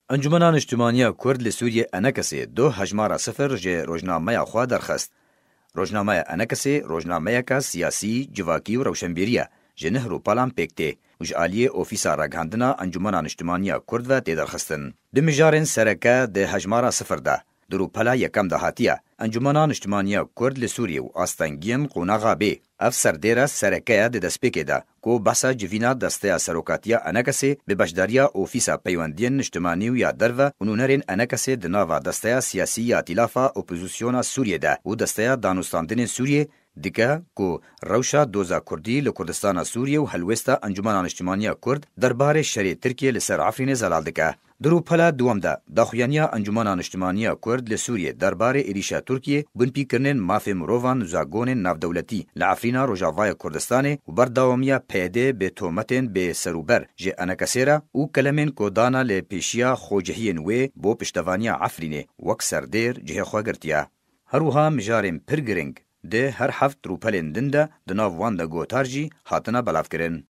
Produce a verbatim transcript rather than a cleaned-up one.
Encûmena Niştimaniya Kurd li Sûriyê, Enekesê, du hejmara sifir ji rojnameya xwe derxist. Rojnameya Enekesê rojnameyeke siyasî, civakî û rewşenbîrî ye, ji neh rûpelan pêk tê û ji aliyê Ofîsa Ragihandina Encûmena Niştimaniya Kurd ve tê derxistin. Di mijarên sereke di hejmara sifir de, di rûpela yekem de hatiye, Encûmena Niştimaniya Kurd li Sûriyê û astengiyên qonaxa bê. Ev serdêra sereke ye di destpêkê de, ku behsa civîna Desteya Serokatiya Enekesê bi beşdariya Ofîsa Peywendiyên Niştimanî û ya Derve û nûnerên Enekesê di nava Desteya Siyasî ya Tîlafa Opozisyona Sûriyê de û Desteya Danûstandinên Sûriyê dike, ku rewşa doza Kurdî li Kurdistana Sûriyê û helwêsta Encûmena Niştimaniya Kurd derbarê şerê Tirkiyê li ser Efrînê zelal dike. Di rûpela duwem de, daxuyaniya Encûmena Niştimaniya Kurd li Sûriyê derbarê êrîşa Tirkiyê, binpîkirinên mafê mirovan û zagonên navdewletî li Efrîna Rojavaya Kurdistanê û berdewamiya P Y D bi tometên bê serûber ji Enekesê re û kelemên ku dana li pêşiya xwecihiyên wê bo piştevaniya Efrînê wek serdêr cihê xwe girtiye. Her wiha mijarên pir giring di her heft rûpelên din de di nav wan de gotar jî hatine belavkirin.